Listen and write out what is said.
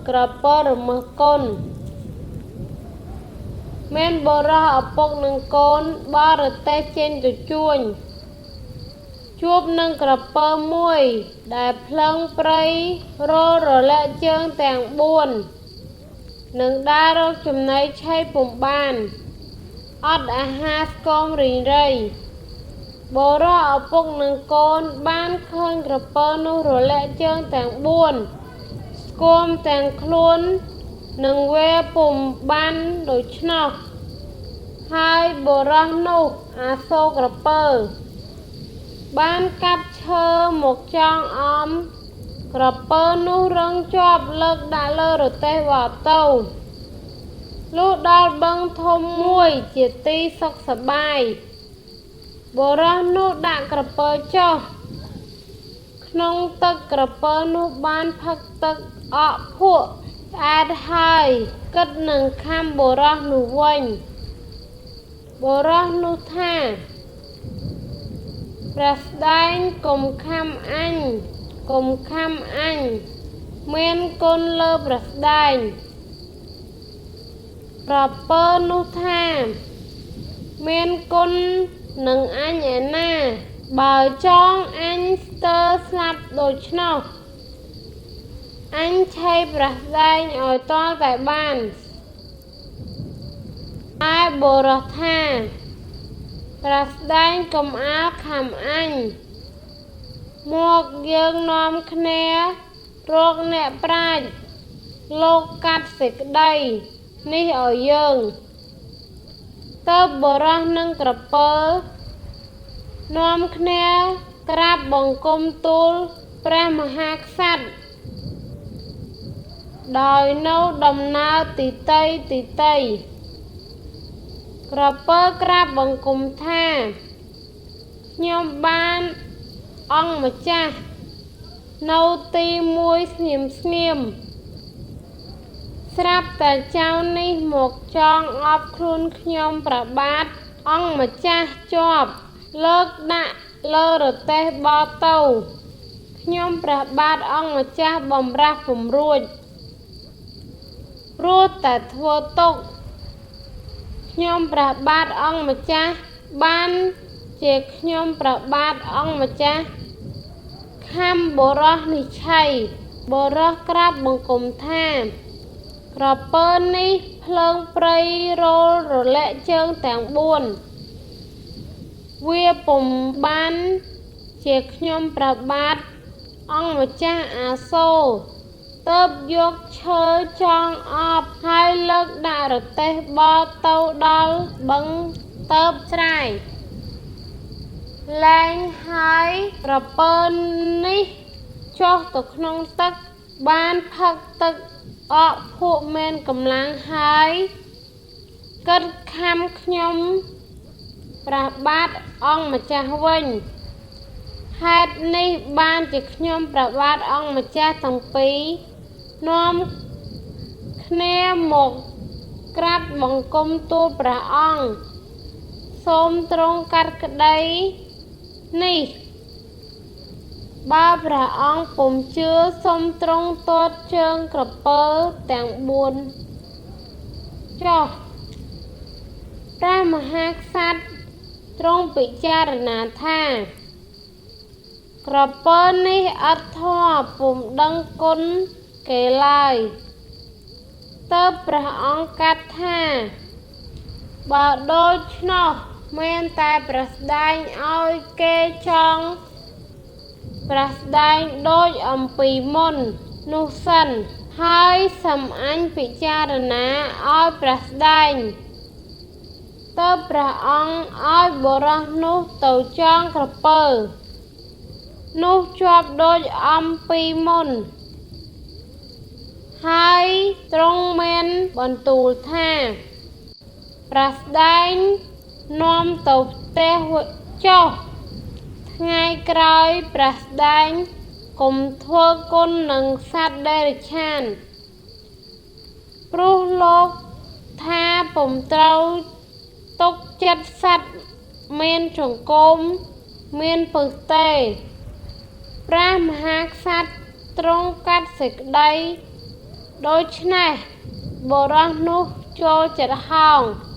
ក្រពើរមិលគុណ មានបុរសឪពុកនិងកូនបោះរទេះចេញទៅជួញ ជួបនឹងក្រពើមួយដែលភ្លឹងព្រៃរោលរលាក់ជើងទាំងបួន និងដើររកចំណីឆីពុំបាន អត់អាហារស្គមរីងរៃ បុរសឪពុកនិងកូនបានឃើញក្រពើនោះរលាក់ជើងទាំងបួន ស្គមទាំងខ្លួននិងវែពុំបានដូច្នោះ ហើយបុរសនោះអាសូរក្រពើ បានកាប់ឈើមកចងអមក្រពើនោះរឹងជាប់លើកដាក់លើរទេះបោទៅ លុះដល់បឹងធំមួយជាទីសុខសប្បាយ បុរសនោះដាក់ក្រពើចុះ ក្នុងទឹកក្រពើនោះបានផឹកទឹកអក់ភក់ឆ្អែតហើយគិតនឹងខាំបុរសនោះវិញ បុរសនោះថា ព្រះស្ដែងកុំខាំអញ កុំខាំអញ មានគុណលើព្រះស្ដែង ក្រពើនោះថា មានគុណនឹងអញឯណា បើចងអញស្ទើរស្លាប់ដូច្នោះ អញឆីព្រះស្ដែងឲ្យទាល់តែបាន ឯបុរសថា ព្រះស្ដែងកុំអាលខាំអញ មកយើងនាំគ្នារកអ្នកប្រាជ្ញ លោកកាត់សេចក្តីនេះឲ្យយើង ទើបបុរសនិងក្រពើនាំគ្នាក្រាបបង្គំទូលព្រះមហាក្សត្រ ដោយនៅដំណើរទីទៃទីទៃ ក្រពើក្រាបបង្គំថា ខ្ញុំបានអង្គម្ចាស់ នៅទីមួយស្ងៀមស្ងៀម ស្រាប់តែចៅនេះមកចងអប់ខ្លួនខ្ញុំព្រះបាទអង្គម្ចាស់ជាប់ លើកដាក់លើរទេះបោទៅ ខ្ញុំព្រះបាទអង្គម្ចាស់បំរាស់ពុំរួច ព្រោះតែធ្វើទុក្ខ ខ្ញុំព្រះបាទអង្គម្ចាស់បានជាខ្ញុំព្រះបាទអង្គម្ចាស់ខាំបុរសនេះឆី បុរសក្រាបបង្គំថា ក្រពើនេះភ្លើងព្រៃរោលរលាក់ជើងទាំងបួន វាពុំបានជាខ្ញុំព្រះបាទអង្គម្ចាស់អាសូរ ទើបយកឈើចងអប់ហើយលើកដាក់រទេះបោទៅដល់បឹងទើបស្រាយលែងហើយក្រពើនេះចុះទៅក្នុងទឹកបានផឹកទឹកអក់ភក់មានកម្លាំងហើយគិតខាំខ្ញុំព្រះបាទអង្គម្ចាស់វិញ ហេតុនេះបានជាខ្ញុំព្រះបាទអង្គម្ចាស់ទាំងពីរនាំគ្នាមកក្រាបបង្គំទូលព្រះអង្គ សូមទ្រង់កាត់ក្តីនេះ បើព្រះអង្គពុំជឿសូមទ្រង់ទាត់ជើងក្រពើទាំងបួនចុះ ព្រះមហាក្សត្រទ្រង់ពិចារណាថា ក្រពើនេះឥតធម៌ពុំដឹងគុណគេឡើយ ទើបព្រះអង្គកាត់ថា បើដូច្នោះមានតែព្រះស្ដែងឲ្យគេចងព្រះស្ដែងដូចអំពីមុននោះសិន ហើយសំអញពិចារណាឲ្យព្រះស្ដែង ទើបព្រះអង្គឲ្យបុរសនោះទៅចងក្រពើនោះជាប់ដូចអំពីមុន ហើយទ្រង់មានបន្ទូលថា ព្រះស្ដែងនាំទៅផ្ទះចុះ ថ្ងៃក្រោយព្រះស្ដែងកុំធ្វើគុណនឹងសត្វតិរច្ឆាន ព្រោះលោកថាពុំត្រូវទុកចិត្តសត្វមានចង្កូមមានពឹសទេ ព្រះមហាក្សត្រទ្រង់កាត់សេចក្តី ដូច្នេះបុរសនោះចូលចិត្តហោង។